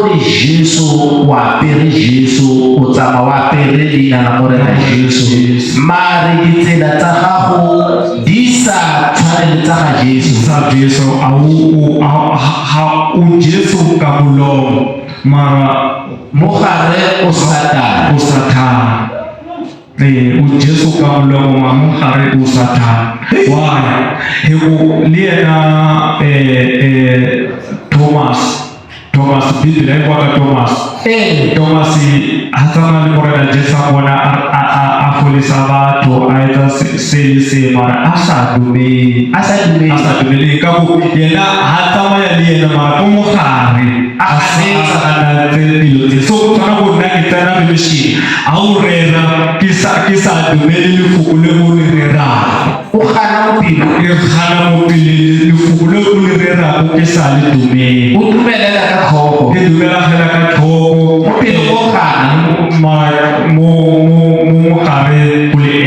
O re Jesu, o apere Jesu, o tsamaya o apere leina la Morena Jesu, mare ditsela tsa gago di sa tshwane le tsa ga Jesu. Sa Jesu a o ha o Jesu ka molomo, mara mo gare o Satane. O Satane. Ee, o Jesu ka molomo, mara mo gare o Satane. Why? Hi ku le yena Thomas, Bibele yi ka Thomas. Thomas a tsamaya le Morena Jesu, a bona a folisa batho, a etsa se le se, mara a sa dumele. A sa dumele. A sa dumele ka go yena, ha tsamaya le yena, mara ko mogare A ganetsa. Ganatse dilo tse. So go tshwana go nna ke tsena fellowship, a o rera, ke sa dumele lefoko le o le rerang. O gana mo pelo. Ke gana mo pele lefoko le o le rerago, ke sa le dumele. O dumelela ka tlhogo. Ke dumela fela ka tlhoko. Mo pele o gana. Mo mogare o le.